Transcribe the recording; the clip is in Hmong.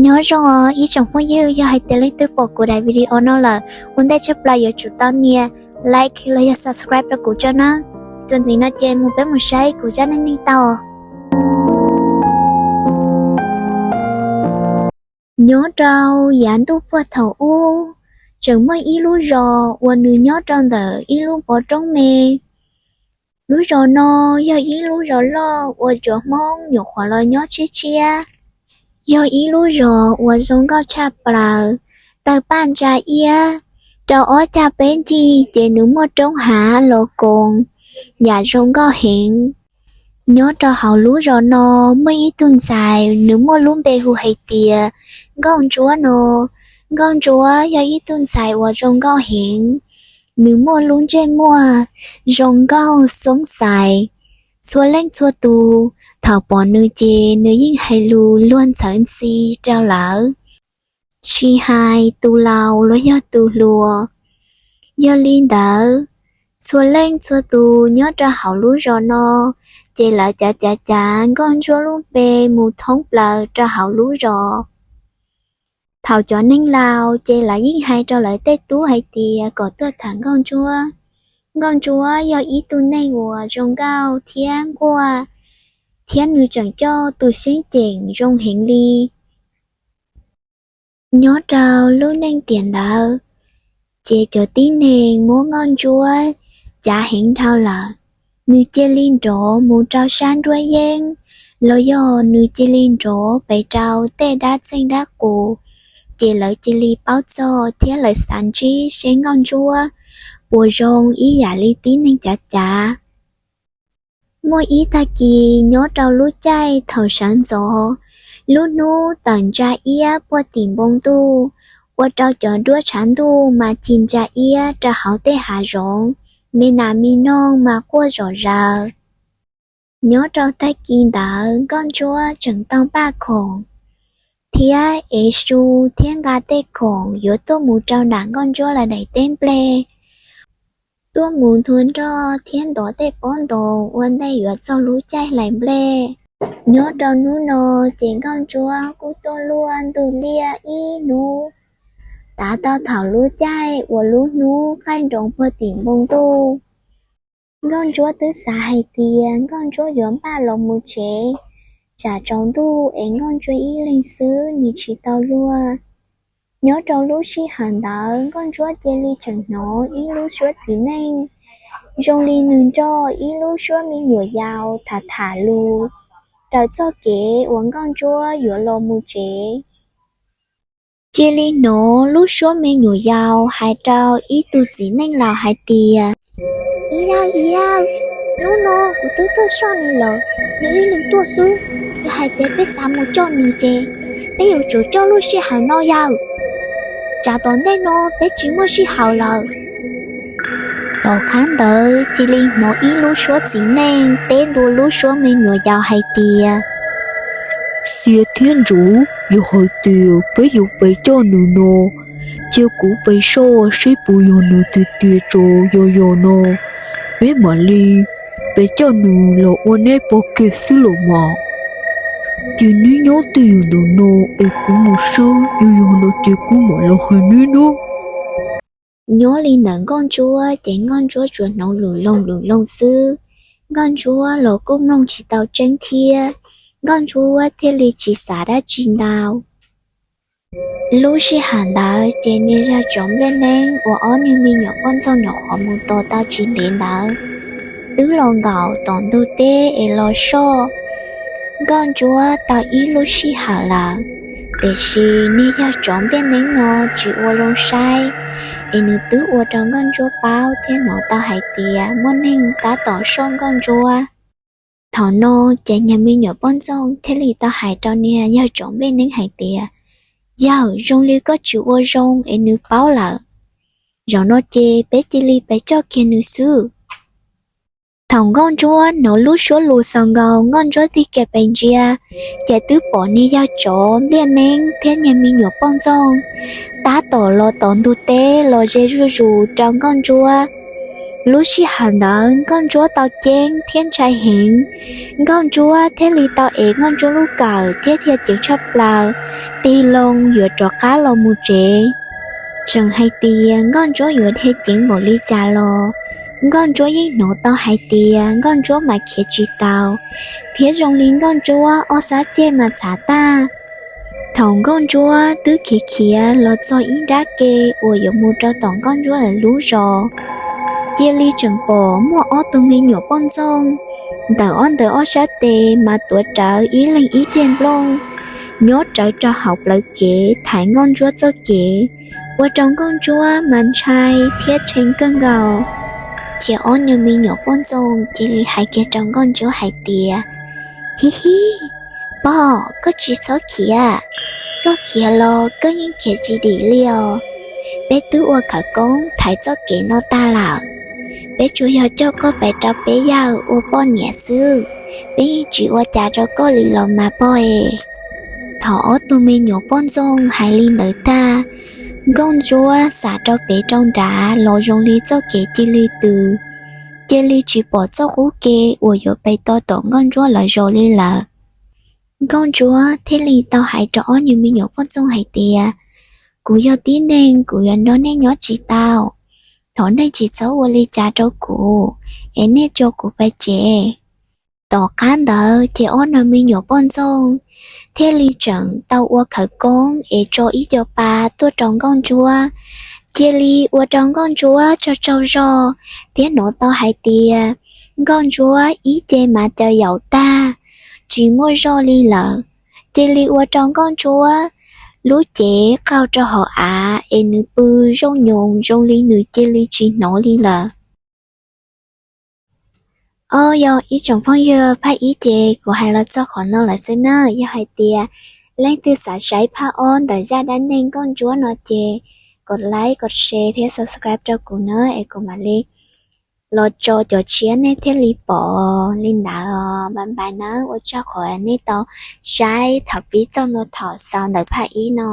Nyob zoo os ib tsoom phooj ywg, yog hais tias leej twg pom kuv daim video no lawm, ua ntej tshaj plaws yuav tsum tau nias like los yog subscribe rau kuv tso nawb. Txuas ntxiv no ces mus peb mus saib kuv zaj neej neeg tau. Nyob rau yav ntuj puag thaum ub, tseem muaj ib lub zos uas nws nyob rau ntawm ib lub pov roob me. Lub zos no yog ib lub zos loj uas cov Hmoob nyuam qhuav los nyob tshiab tshiab. Yog ib lub zos uas zoo nkauj tshaj plaws, tawg paj ntsa iab, rau ob cag peb ncig ces nws muaj roob hav los koom yam zoo nkauj heev. Nyob rau hauv lub zos no muaj ib tug ntxhais, nws muaj lub npe hu hais tias Nkauj Ntsuab no. Nkauj Ntsuab yog ib tug ntxhais uas zoo nkauj heev, nws muaj lub ntsej muag zoo nkauj xoob xais. Txhua leej txhua tus thaum pom nws ces nws yeej hais lus luag ntxhawv ntxhi rau lawv, tsis hais tus laus los yog tus hluas. Yog li ntawd, txhua leej txhua tus nyob rau hauv lub zos no ces lawv cav cav cav Nkauj Ntsuab lub npe mus thoob plaws rau hauv lub zos. Thaum cov neeg laus ces lawv yeej hais rau lawv tej tub hais tias kom tuaj tham Nkauj Ntsuab. Nkauj Ntsuab yog ib tug neeg uas zoo nkauj thiab nquag, thiab nws tseem coj tus xyeeb ceem zoo heev li. Nyob rau lub neej tiam ntawd, ces cov tib neeg muab Nkauj Ntsuab cav heev dhau lawm. Nws cia li nrov mus rau sab nruab yeeb, los yog nws cia li nrov pes rau tej dab txeej dab qus, ces lawv cia li paub txog thiab lawv xav ntsib seb Nkauj Ntsuab puas zoo ib yam li tib neeg cav cav. Muaj ib tag kis nyob rau lub caij thaum sawv ntxov, lub hnub tawm ntsa iab puag tim npoo ntuj, ua rau cov duab tshav ntuj mas ci ntsa iab rau hauv tej hav zoov, me nas me noog mas quaj zom zaws. Nyob rau tag kis ntawd Nkauj Ntsuab tseem tau npaj khoom thiab ev su thiab nqa tej khoom yuav tuaj mus rau nram Nkauj Ntsuab lawv daim teb nplej, tuaj mus nthua nroj thiab ntov tej pob ntoo ua ntej yuav txog lub caij hlais nplej. Nyob rau hnub no ces Nkauj Ntsuab kuj tuaj luaj ntug liaj ib hnub, tav tau thaum lub caij uas lub hnub qaij nroos puag tim npoo ntuj. Nkauj Ntsuab twb xav hais tias Nkauj Ntsuab yuav npaj los mus tsev, tsam tsaus ntuj es Nkauj Ntsuab ib leeg xwb nws tsis tau luaj. Nyob rau lub sij hawm ntawd Nkauj Ntsuab cia li tseem hnov ib lub suab txiv neej zoo li nws nrog ib lub suab me nyuam yaus tham tham lus raws txoj kev uas Nkauj Ntsuab yuav los mus tsev. Cia li hnov lub suab me nyuam yaus hais rau ib tug txiv neej laus hais tias, Ib yawg, ib yawg, hnub no kuv twb tuaj soj nws lawm, nws ib leeg tuaj xwb. Yog hais tias peb xav mus coj nws ces peb yuav tsum coj lub sij hawm no yawg, tsam tom ntej no peb tsis muaj sij hawm lawm. Tom qab ntawd cia li hnov ib lub suab txiv neej teb ntua lub suab me nyuam yaus hais tias, Xia thiab Ntsuab, yog hais tias peb yuav pes coj nws no, cia kuv pes soj seb puas yog nws tiag tiag tso. Yog yog no, peb mam li pes coj nws los ua neb pog kiag xwb los mas. Ces neb nyob twj ywm ntawm no es kuv mus sawb, yog yog no ces kuv mam los hais neb nawb. Nyob li ntawm Nkauj Ntsuab ces Nkauj Ntsuab tsuas hnov lus loog lus loog xwb. Nkauj Ntsuab los kuj mloog tsis tau tseeb thiab, Nkauj Ntsuab thiaj li tsis xav dab tsi ntau. Lub sij hawm ntawd ces niag yawg tsov nplej neeb uas ob niag me nyuam poj ntxoog nyuam qhuav mus tos tau tsis ntev ntawd twb los nkaum tom ntug teb es los soj Nkauj Ntsuab tau ib lub sij hawm lawm. Tiam sis niag yawg tsov nplej neeb no tsis ua zoo saib, es nws twb ua rau Nkauj Ntsuab paub thiab hnov tau hais tias muaj neeg tab tom soj Nkauj Ntsuab. Thaum no ces niag me nyuam poj ntxoog thiaj li tau hais rau niag yawg tsov nplej neeb hais tias, Yawg, zoo li koj tsis ua zoo es nws paub lawm. Zaum no ces peb cia li pes coj kiag nws xwb. Thaum Nkauj Ntsuab hnov lub suab lus xaus nkaus, Nkauj Ntsuab tig kiag pes ntsia, ces twb pom niag yawg tsov nplej neeb thiab niag me nyuam poj ntxoog tab tom los tom ntug teb los ze zuj zus rau Nkauj Ntsuab. Lub sij hawm ntawd Nkauj Ntsuab tau ceeb thiab ntshai heev. Nkauj Ntsuab thiaj li tau ev Nkauj Ntsuab lub kawm thiab dhia ceev tshaj plaws, tig loo yuav rov qab los mus tsev. Tseem hais tias Nkauj Ntsuab yuav dhia ceev npaum li cas los Nkauj Ntsuab yeej hnov tau hais tias Nkauj Ntsuab mas khiav tsis tau, thiab zoo li Nkauj Ntsuab ob sab ceg mas txhav tag. Thaum Nkauj Ntsuab twb khiav khiav los txog ib nrab ke uas yuav mus rau tom Nkauj Ntsuab lawv lub zos, cia li tseem pom muaj ob tug me nyuam poj ntxoog ntawm ob ntawm ob sab tes mas tuav rawv ib leeg ib ceg nplooj, nyob rawv rau hauv plawv kev thaiv Nkauj Ntsuab txoj kev, ua rau Nkauj Ntsuab mas ntshai thiab tshee kawg nkaus. Ces ob nyuag me nyuam poj ntxoog cia li hais kiag rau Nkauj Ntsuab hais tias, Hi hi, pog, koj tsis txhob khiav. Koj khiav los koj yeej khiav tsis dim li os. Peb twb ua khawv koob thaiv txoj kev no tag lawm. Peb tsuas yog coj koj pais rau peb yawg ua poj niam xwb. Peb yeej tsis ua cas rau koj li los mas pog e. Thaum ob tug me nyuam poj ntxoog hais li ntawd tag, Nkauj Ntsuab xav rau pem rau nrad los zoo li txoj kev cia li tws, cia li tsis pom txoj qub ke uas yuav pais tau tom Nkauj Ntsuab lawv zos li lawm. Nkauj Ntsuab thiaj li tau hais rau ob nyuag me nyuam poj ntxoog hais tias, Kuv yog tib neeg, kuv yuav nrog nej nyob tsis tau. Thov nej tsis txhob ua li cas rau kuv, es nej tso kuv pais tsev. Tom qab ntawd ces ob nyuag me nyuam poj ntxoog thiaj li tseem tau ua khawv koob es tso ib co pa tuaj rau Nkauj Ntsuab. Cia li ua rau Nkauj Ntsuab tsaug tsaug zog thiab hnov tau hais tias Nkauj Ntsuab ib ce mas caws yaum tag, tsis muaj zog li lawm. Cia li ua rau Nkauj Ntsuab lub cev qaug rau hauv av es nws pw zooj nyoos zoo li nws cia li tsis hnov li lawm. Os, yog ib tsoom phooj ywg, phaj ib ces kuv hais los txog qhov no lawm xwb na. Yog hais tias leej twg xav saib phaj ob ntawm zaj dab neeg Nkauj Ntsuab no ces kov like, kov share thiab subscribe rau kuv na, es kuv mam li los tso cov tshiab nej thiaj li pom li ntawd os. Bye bye na, ua tsaug qhov nej tau saib thaum pib txog ntua thaum xaus ntawm phaj ib no.